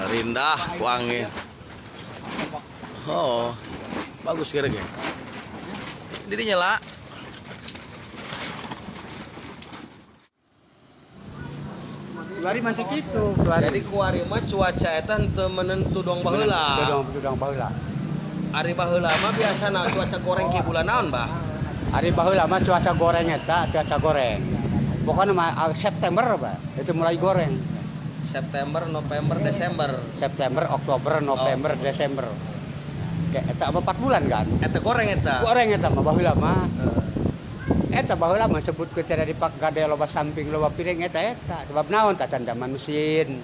Rindah ku angin. Oh, bagus kira-kira. Jadi nyala. Kuari masih gitu. Kuari. Jadi kuari mah cuaca eta henteu menentu dong baheula. Dong dong baheula. Ari baheula mah biasana cuaca goreng ki bulan naon, Bah? Ari baheula mah cuaca goreng eta, cuaca goreng. Pokoknya mah September, Pak. Itu mulai goreng. September, November, Desember. September, Oktober, November, Desember. Kayak eta apa 4 bulan kan? Eta goreng eta. Goreng eta mah baheula mah. Eta baheula mah sebut ke cara dipak gade loba samping loba piring eta eta. Sebab naon tah can zaman mesin.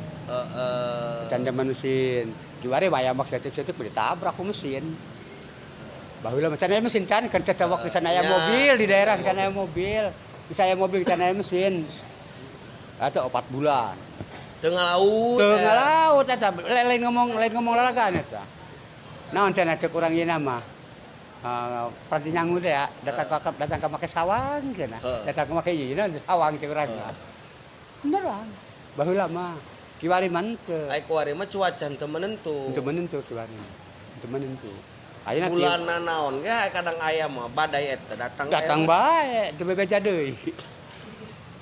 Can zaman mesin. Juare wayah mah saeutik-saeutik ditabrak ku mesin. Baheula mah can aya mesin can kan teh waktu can aya mobil di daerah can aya mobil. Bisa aya mobil can aya mesin. Atau 4 bulan. Tengah laut. Tengah laut eta lain ngomong lalagan eta. Naon cenah cek urang ieu mah. Peranti nyangu teh ya, datang ka make sawang cenah. Datang ka make ieu sawang cek urang. Beneran. Baheula mah kiwari mah henteu. Ai kuari mah cuaca henteu menentu. Henteu menentu kiwari. Henteu menentu. Ayeuna bulan naon ge kadang aya mah badai eta datang. Datang bae, teu bebeja deui.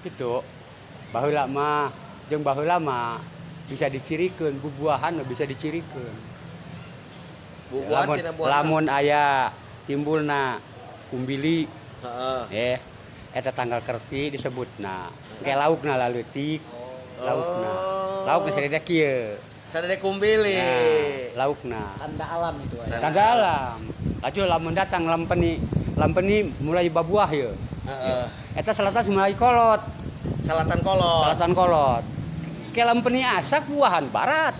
Kitu. Baheula mah jeung baheula mah bisa dicirikeun, bubuahan mah bisa dicirikeun. Bubuahan tina buah. Lamun aya timbulna kumbili. Heeh. Eta tanggal kerti disebutna. Engke laukna laleutik. Laukna. Oh. Laukna sadaya kieu. Sadaya kumbili. Nah, laukna. Tanda alam itu aya. Tanda alam. Laju lamun datang lampeni mulai babuah ye. Heeh. Eta selatan mulai kolot. Selatan kolot. Selatan kolot. Ke lampeni asak buahan barat.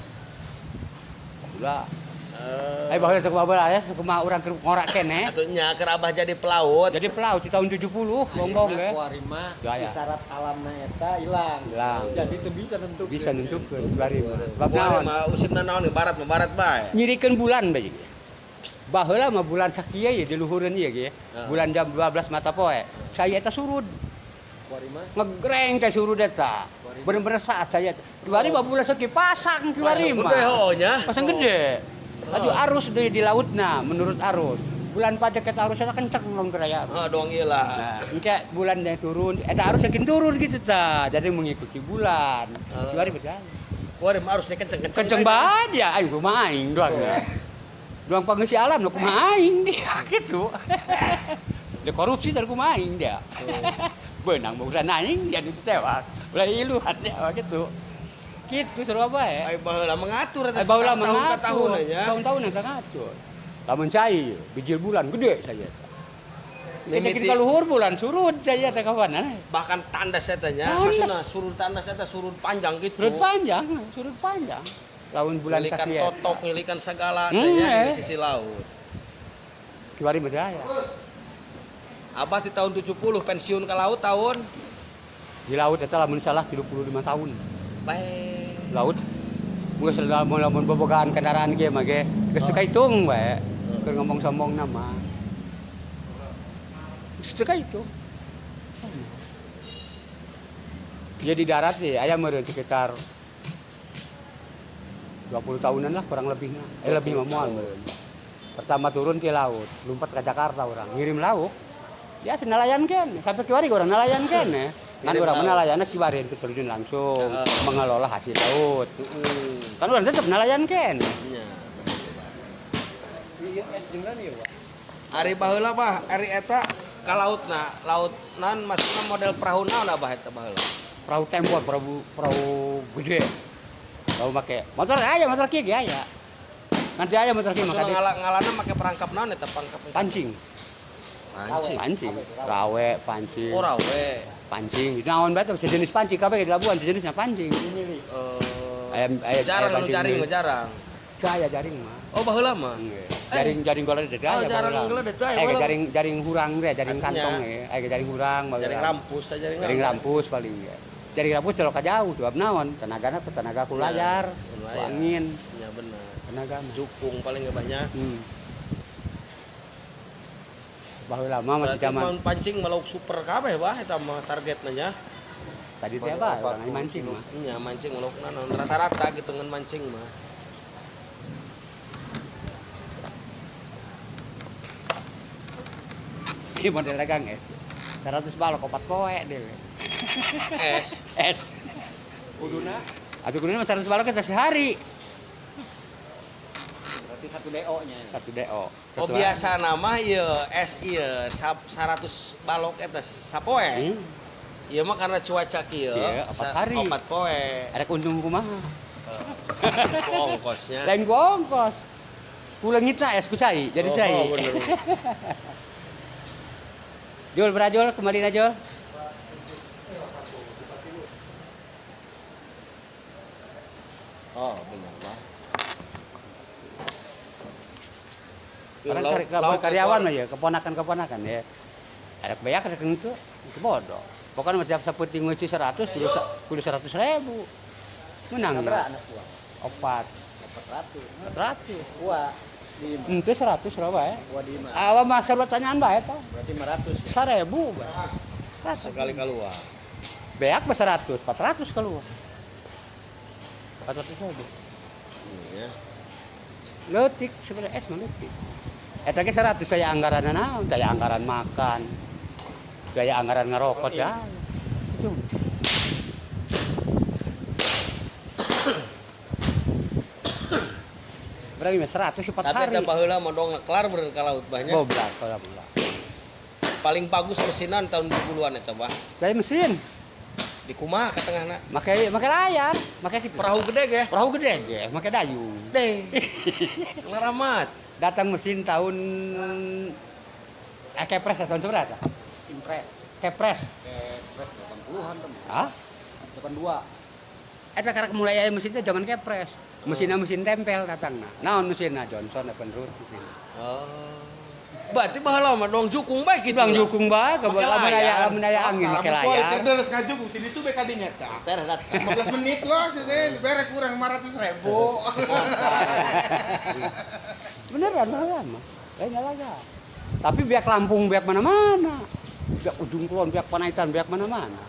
Ulah. Ayo baheula sok baheula aya sok kumaha urang keur ngorak keneh. Atuh nya keur abah jadi pelaut. Jadi pelaut di tahun 70 bongbong ge. Kuari mah Gaya. isyarat alamna eta ilang. Ilang. Jadi itu bisa nentukeun. Bisa nentukeun kuari mah. Sebab Kuari naon? mah usipna naon barat mah barat bae. Nyirikeun bulan bae. Baheula mah bulan sakieu ye di luhureun ieu ge. Bulan jam 12 mata poe. Saya eta surud. Kuari mah ngegreng teh surud eta. Bener-bener saat saya. Kuari mah bulan sakieu pasang kuari mah. Gede heuh nya. Pasang gede. Laju arus deui di lautna menurut arus. Bulan pajak eta arusnya kenceng belum keraya. Heeh, doang ieu lah. Nah, engke bulan yang turun, eta arus yakin turun gitu ta. Jadi mengikuti bulan. Kuari berjalan. Kuari mah arusnya kenceng-kenceng. Kenceng banget ya, aing kumaha aing doang ya. Doang pangeusi alam nu kumaha aing dia gitu. Dia korupsi tar kumaha aing dia. Beunang urusan aing dia ditewak. Ulah iluhan dia gitu. Gitu seru apa ya? Ai baheula mengatur eta Ai baheula tahun ka mengatur. tahun nya. Tahun-tahun eta ngatur. Lamun cai bijil bulan gede saja eta. Mimiti Kita luhur bulan surut saja eta kawan. Bahkan tandas eta nya, maksudna surut tandas eta surut panjang gitu. Surut panjang, surut panjang. Lamun bulan ngilikan sakieu. Totok, ngilikan segala teh nya di sisi laut. Kiwari mah aya. Abah di tahun 70 pensiun ke laut tahun di laut eta lamun salah 35 tahun. Bae. Laut geus lamun bobogaan kendaraan ge mah ge geus teu kahitung bae. Keur ngomong sombong mah. Geus teu kahitung. Jadi di darat sih aya meureun sekitar 20 tahunan lah kurang lebihnya. Lebih mah moal meureun. Pertama turun di laut, lompat ke Jakarta orang, ngirim lauk. Ya nelayan kan, sampai kiwari orang nelayan kan ya. Kan orang nelayannya kiwari itu terjun langsung mengelola hasil laut. Kan orang tetap nelayan kan. Iya. Iya, es dengan ieu, Pak. Ari baheula Bah, ari eta ka lautna, laut nan maksudna model perahu naon abah eta baheula? Perahu tembok, perahu gede. Perahu make motor aya, motor kieu ge aya. Nanti aya motor kieu Maksudna ngalana make perangkap naon eta pangkap? Pancing. Pancing. Pancing. Rawe, pancing. Oh, rawe. Pancing. Naon bae sejenis pancing kabeh di Labuan sejenisnya pancing. Aya Jarang anu jaring mah jarang. Saya jaring mah. Oh, baheula mah. Jaring-jaring golek teh Oh, aya. jarang golek teh aya. Jaring hurang teh, jaring kantong eh. Aya jaring hurang baheula. Jaring rampus jaring. Jaring rampus paling ge. Jaring rampus celok ka jauh sebab naon? Tenagana ku tenaga ku layar, ku angin. Ya bener. Tenaga jukung paling ge banyak. Baheula mah masih zaman pancing mah lauk super kabeh bah eta mah targetna nya. Tadi teh apa? Orang mancing mah. Nya mancing laukna naon rata-rata gitu ngan mancing mah. Ieu model dagang es. 100 balok opat poe dewe. Es. Es. Kuduna Atuh kuduna mah 100 balok eta sehari. berarti satu DO nya. Satu DO. Oh biasa nama ieu es ieu 100 balok eta sapoe. Ieu mah karena cuaca kieu. Iya, opat hari. Opat poe. Ada untung kumaha? Ku ongkosnya. Lain ku ongkos. Ku leungitna es ku cai, jadi cai. Oh, bener. Jul, berajul, kembali na Jul. Oh, bener lah. Orang karyawan mah ya, keponakan-keponakan ya. Ada banyak ada itu, itu bodoh. Pokoknya masih saputing ngeuci 100, kudu 100.000. Menang Sabra ya. anak buah. Opat. 400. 400. Gua di Ente 100 berapa ya? gua di lima. Awak mah sarua tanyaan bae tah. Berarti 500. 1000 bae. 100. Sekali keluar. Beak mah 100, 400 keluar. 400.000. Iya. Leutik sebenarnya es mah leutik. Eta ge 100 saya anggaran naon, saya anggaran makan. Saya anggaran ngerokok ya. Itu. Berarti mah 100 ke 4 Tapi hari. eta baheula mah dong kelar bener ka laut banyak. Goblok kalau bola. Paling bagus mesinan tahun 20-an eta bah. Saya mesin, Di kumaha ka tengahna? make layar, make gitu. Perahu gede ge. Perahu gede ge, make dayung. Deh. Kelar amat. Datang mesin tahun Kepres tahun berapa? Impres. Kepres. Kepres 80-an teman. Hah? 82. Eta karek mulai aya mesin teh zaman Kepres. Mesinna mesin tempel datangna. Naon mesinna Johnson Evinrude mesin. Oh. Berarti baheula mah dong jukung bae kitu. Bang jukung bae Make lamun aya layar. lamun aya angin make layar. Terus ngajukung ti ditu be kadinya tah. Teh datang. 15 menit loh, sini beres kurang 500.000. Beneran baheula mah. Lain laga. Tapi biak Lampung biak mana-mana. Biak ujung kulon, biak Panaitan, biak mana-mana.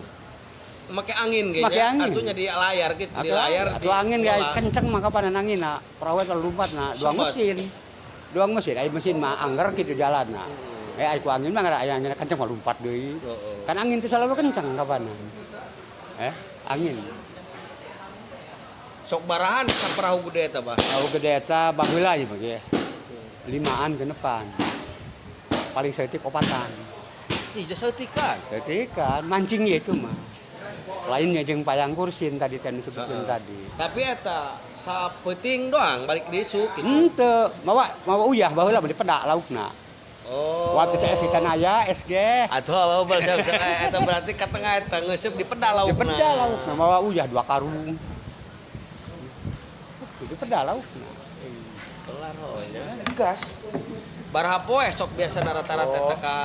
Make angin ge Make nya. angin. Atunya di layar gitu, di layar. Atau angin ge kenceng maka panen angin na. Perahu eta lompat na, dua mesin. Dua mesin, ai mesin mah angger gitu jalan na. Ai ku angin mah aya angin kenceng mah lompat deui. Kan angin itu selalu kenceng kapan. Angin. Sok barahan ka perahu gede eta bah. Perahu gede eta baheula ieu mah ge. 5an genepan. Paling saeutik 4an. Ih, jasa saeutikan. Saeutikan, mancing ya itu mah. Lainnya jeung payang kursin tadi teh disebutkeun tadi. Tapi eta sapeuting doang balik disu gitu. Henteu, mawa uyah baheula mah dipedak laukna. Oh. Waktu teh SG can aya SG. Atuh apa bal eta berarti ka tengah eta ngeuseub di pedak laukna. Dipedak laukna mawa uyah 2 karung. Dipedak laukna. Kelar oh nya. Gas. Baraha poe sok biasana rata-rata eta ka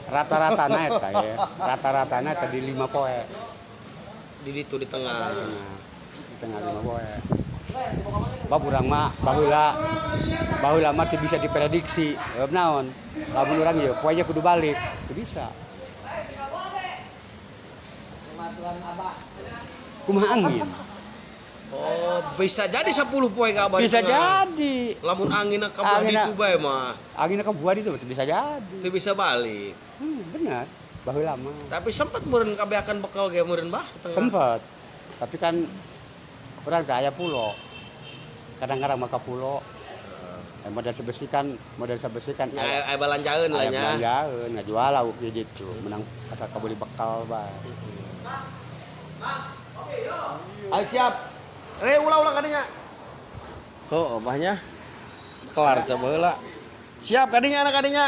rata-ratana eta ya. Rata-ratana eta di 5 poe. Di ditu di tengah. Di tengah 5 poe. Bab urang mah baheula mah teu bisa diprediksi. Sebab naon? Lamun urang ieu poe kudu balik, teu bisa. Kumaha angin? Oh, bisa jadi 10 poe ka abah. Bisa jadi. Lamun anginna ka buah ditu bae mah. Anginna ka buah ditu bisa jadi. Teu bisa balik. Benar. Baheula mah. Tapi sempet meureun kabeakan bekal ge meureun bah di tengah. Sempet. Tapi kan urang teh aya pulo. Kadang-kadang mah ka pulo. Modal sebesi kan. Nya aya balanjaeun lah nya. Aya balanjaeun ngajual lauk di ditu. Menang asal kabeli bekal bae. Ayo siap. Ulah-ulah kadinya. Oh, abahnya. Kelar teh baheula. Siap kadinya anak kadinya.